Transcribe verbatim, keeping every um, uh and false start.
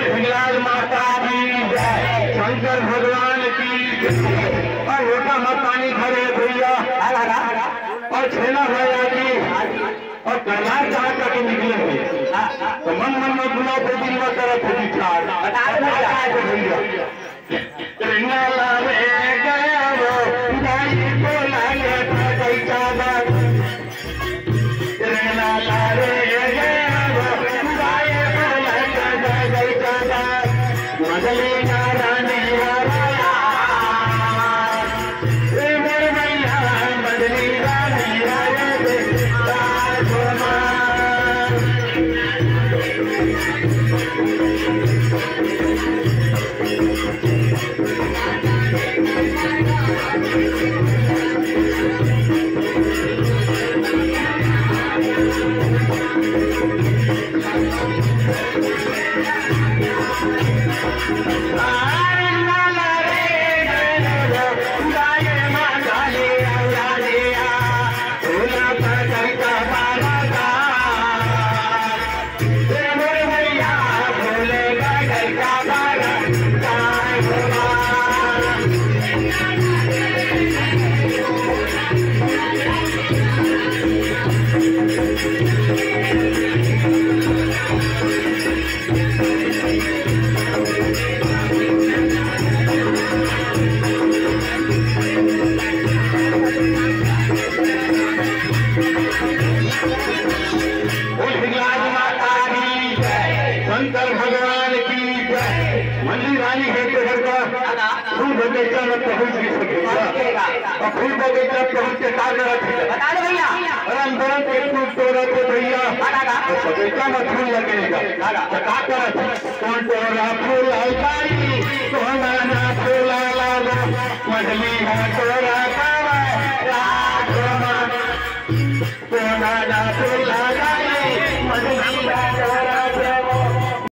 हिंगलाज माता की जय, शंकर भगवान की जय। और लोटा में पानी भरे भैया, और छेना भैया की, और करनार जहाँ तक निकले हुए, तो मन मन में बुलाओ, बेटी में तरफ विचार। भैया। रे नाला रे गया वो, गाई बोला के था कैसा बात। रे नाला रे गया वो, गाई बोला के था कैसा बात। मदली ना रानी वाला। रे मोर मैया, मदली रानी वाला रे, राजकुमार। बोल हिंगलाज माता की जय, शंकर भगवान की जय। मंदिर रानी है तेहर का, फूल बगीचा में पहुंच भी सके। और फूल बगीचा पहुंच के का करत है? बता दो भैया। राम धरम के फूल तोड़त है भैया। हाँ, हाँ, हाँ। और बगीचा में फूल लगेगा। हाँ, हाँ। तो का करत है? कौन तोरा फूल आई बाई, कौन ना फूल लाला, मजली है तोरा कावा, राजकुमार। कौन ना फूल